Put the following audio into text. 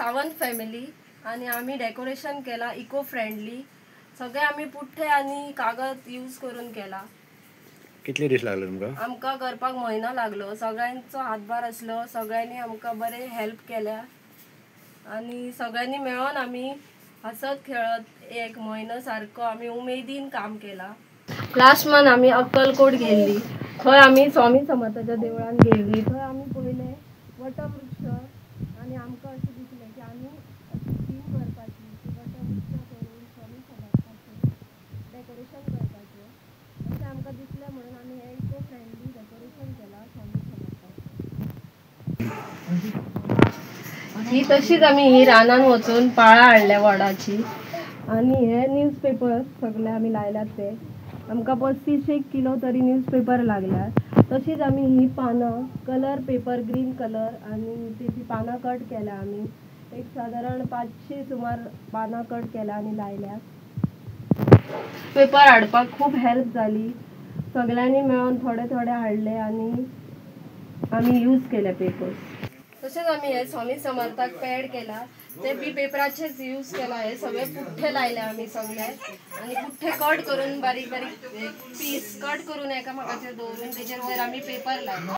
Sawant family आनी आमी decoration केला इको फ्रेंडली. सगळे आमी पुठ्ठे आनी कागद यूज करून केला. कितले दीस लागले तुमकां? आमकां करपाक म्हयनो लागलो. सगळ्यांचो हातभार आसलो, सगळ्यांनी आमकां बरें हेल्प केल्या आनी सगळ्यांनी मेळोन आमी हसत खेळत एक म्हयनो सारको आमी उमेदीन काम केला. लास्ट मंथ आमी अक्कलकोट गेल्ली, थंय आमी स्वामी समर्थाच्या देवळान गेल्ली. थंय आमी पयले वटवृक्ष आनी आमकां अशें दिसलें की आमी अशी थीम करपाची की वटवृक्ष करून स्वामी समर्थाचें डेकोरेशन करपाचें अशें आमकां दिसलें, म्हणून आमी हें इको फ्रेंडली डेकोरेशन केलां स्वामी समर्थाचें. ही तशीच आमी ही रानान वचून पाळां हाडल्या वडाची आनी हे न्यूज पेपर सगळे आमी लायल्यात. ते आमकां 35 किलो तरी न्यूज पेपर लागल्यात. तशीच आमी ही पानां कलर पेपर ग्रीन कलर आनी तेजी पानां कट केल्या आमी. एक सादारण 500 सुमार पानां कट केल्या आनी लायल्यात. पेपर हाडपाक खूब हेल्प जाली. सगळ्यांनी मेळोन थोडे थोडे हाडले आनी आमी यूज केले पेपर्स. तशेंच आमी हे स्वामी समर्थाक पॅड केला, ते बी पेपराचेच यूज केला. हे सगळे पुठ्ठे लायले आमी सगळे आनी पुठ्ठे कट करून बारीक बारीक पीस कट करून एकामेकाचेर दवरून तेजेर वयर आमी पेपर लायले.